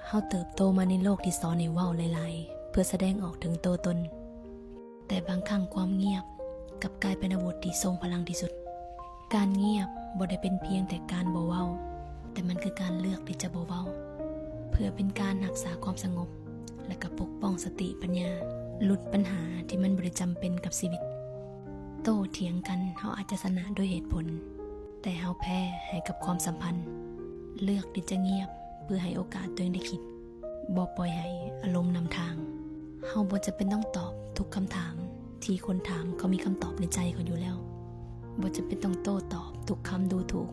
ເຮົາເຕີບໂຕມາໃນໂລກທີ່ສອນໃຫ້ເວົ້າຫຼາຍໆ ເພື່ອສະແດງອອກເຖິງໂຕຕົນ. ແຕ່ບາງຄັ້ງຄວາມງຽບກັບກາຍເປັນອາວຸດທີ່ຊົງພະລັງທີ່ສຸດ. ການງຽບບໍ່ໄດ້ເປັນພຽງແຕ່ການບໍ່ເວົ້າ, ແຕ່ມັນຄືການເລືອກທີ່ຈະບໍ່ເວົ້າ ເພື່ອເປັນການຮັກສາຄວາມສະຫງົບ ແລະ ກໍປົກປ້ອງສະຕິປັນຍາ, ຫຼຸດບັນຫາທີ່ມັນບໍ່ໄດ້ຈຳເປັນກັບຊີວິດ. ໂຕ້ຖຽງກັນ ເຮົາອາດຈະຊະນະດ້ວຍເຫດຜົນ, ແຕ່ເຮົາແພ້ໃຫ້ກັບຄວາມສຳພັນ. ເລືອກທີ່ຈະງຽບ ເພື່ອໃຫ້ໂອກາດຕົວເອງໄດ້ຄິດ, ບໍ່ປ່ອຍໃຫ້ອາລົມນຳທາງ. ເຮົາບໍ່ຈຳເປັນຕ້ອງຕອບທຸກຄຳຖາມທີ່ຄົນຖາມ, ເຂົາມີຄຳຕອບໃນໃຈເຂົາຢູ່ແລ້ວ. ບໍ່ຈຳເປັນຕ້ອງໂຕ້ຕອບທຸກຄຳດູຖູກ,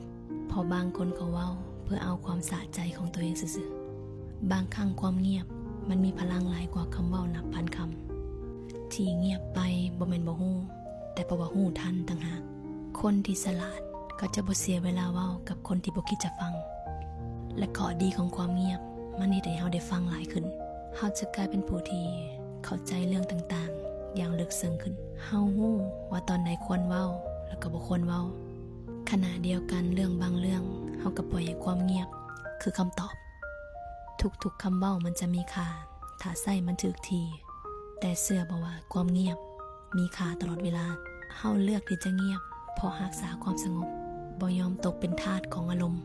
ເພາະບາງຄົນກໍເວົ້າເພື່ອເອົາຄວາມສະໃຈຂອງຕົວເອງຊື່ໆ. ບາງຄັ້ງຄວາມງຽບມັນມີພະລັງຫຼາຍກວ່າຄຳເວົ້ານັບພັນຄຳ. ທີ່ງຽບໄປບໍ່ແມ່ນບໍ່ຮູ້, ແຕ່ເພາະວ່າຮູ້ທັນຕ່າງຫາກ. ຄົນທີ່ສະຫຼາດກໍຈະບໍ່ເສຍເວລາເວົ້າກັບຄົນທີ່ບໍ່ຄິດຈະຟັງ. ແລະ ຂໍ້ດີຂອງຄວາມງຽບ ມັນເຮັດໃຫ້ເຮົາໄດ້ຟັງຫຼາຍຂຶ້ນ. ເຮົາຈະກາຍເປັນຜູ້ທີ່ເຂົ້າໃຈເລື່ອງຕ່າງໆຢ່າງເລິກເຊິ່ງຂຶ້ນ. ເຮົາຮູ້ວ່າຕອນໃດຄວນເວົ້າ ແລະ ກໍບໍ່ຄວນເວົ້າ. ຂະນະດຽວກັນ ເລື່ອງບາງເລື່ອງ ເຮົາກໍປ່ອຍໃຫ້ຄວາມງຽບຄືຄຳຕອບ. ທຸກໆຄຳເວົ້າມັນຈະມີຄ່າ ຖ້າໃຊ້ມັນຖືກທີ່. ແຕ່ເຊື່ອບໍ່ວ່າຄວາມງຽບມີຄ່າຕະຫຼອດເວລາ? ເຮົາເລືອກທີ່ຈະງຽບ ເພາະຮັກສາຄວາມສະຫງົບ, ບໍ່ຍອມຕົກເປັນທາດຂອງອາລົມ.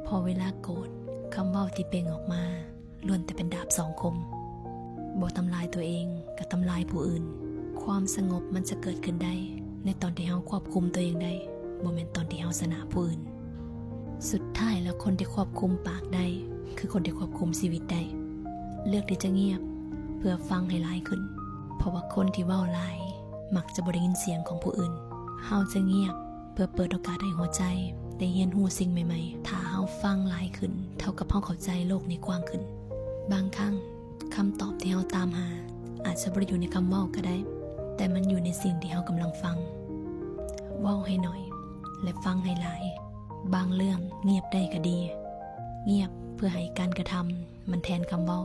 ເພາະເວລາໂກດ, ຄຳເວົ້າທີ່ເປັ່ງອອກມາ ລ້ວນແຕ່ເປັນດາບສອງຄົມ. ບໍ່ທຳລາຍຕົວເອງ, ກໍທຳລາຍຜູ້ອື່ນ. ຄວາມສະຫງົບມັນຈະເກີດຂຶ້ນໄດ້ ໃນຕອນທີ່ເຮົາຄວບຄຸມຕົວເອງໄດ້, ບໍ່ແມ່ນຕອນທີ່ເຮົາຊະນະຜູ້ອື່ນ. ສຸດທ້າຍແລ້ວ, ຄົນທີ່ຄວບຄຸມປາກໄດ້ ຄືຄົນທີ່ຄວບຄຸມຊີວິດໄດ້. ເລືອກທີ່ຈະງຽບ ເພື່ອຟັງໃຫ້ຫຼາຍຂຶ້ນ, ເພາະວ່າຄົນທີ່ເວົ້າຫຼາຍມັກຈະບໍ່ໄດ້ຍິນສຽງຂອງຜູ້ອື່ນ. ເຮົາຈະງຽບ ເພື່ອເປີດໂອກາດໃຫ້ຫົວໃຈໄດ້ຮຽນຮູ້ສິ່ງໃໝ່ໆ. ຖ້າເຮົາຟັງຫຼາຍຂຶ້ນ, ເທົ່າກັບເຮົາເຂົ້າໃຈໂລກນີ້ກວ້າງຂຶ້ນ. ບາງຄັ້ງ, ຄຳຕອບທີ່ເຮົາຕາມຫາ ອາດຈະບໍ່ໄດ້ຢູ່ໃນຄຳເວົ້າກໍໄດ້, ແຕ່ມັນຢູ່ໃນສິ່ງທີ່ເຮົາກຳລັງຟັງ. ເວົ້າໃຫ້ໜ້ອຍ ແລະ ຟັງໃຫ້ຫຼາຍ. ບາງເລື່ອງງຽບໄດ້ກໍດີ. ງຽບເພື່ອໃຫ້ການກະທຳມັນແທນຄຳເວົ້າ.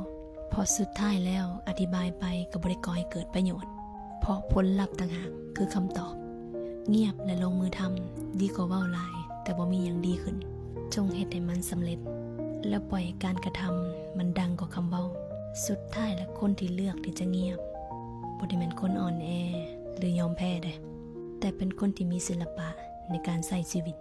ເພາະສຸດທ້າຍແລ້ວ, ອະທິບາຍໄປກໍບໍ່ໄດ້ກໍ່ໃຫ້ເກີດປະໂຫຍດ, ເພາະຜົນລັບຕ່າງຫາກຄືຄຳຕອບ. ງຽບ ແລະ ລົງມືທຳ ດີກວ່າເວົ້າຫຼາຍ ແຕ່ບໍ່ມີຫຍັງດີຂຶ້ນ. ຈົ່ງເຮັດໃຫ້ມັນສຳເລັດ ແລ້ວປ່ອຍໃຫ້ການກະທຳມັນດັງກວ່າຄຳເວົ້າ. ສຸດທ້າຍແລ້ວ, ຄົນທີ່ເລືອກທີ່ຈະງຽບ ບໍ່ໄດ້ແມ່ນຄົນອ່ອນແອ ຫຼື ຍອມແພ້ເດ້, ແຕ່ເປັນຄົນທີ່ມີສິລະປະໃນການໃຊ້ຊີວິດ.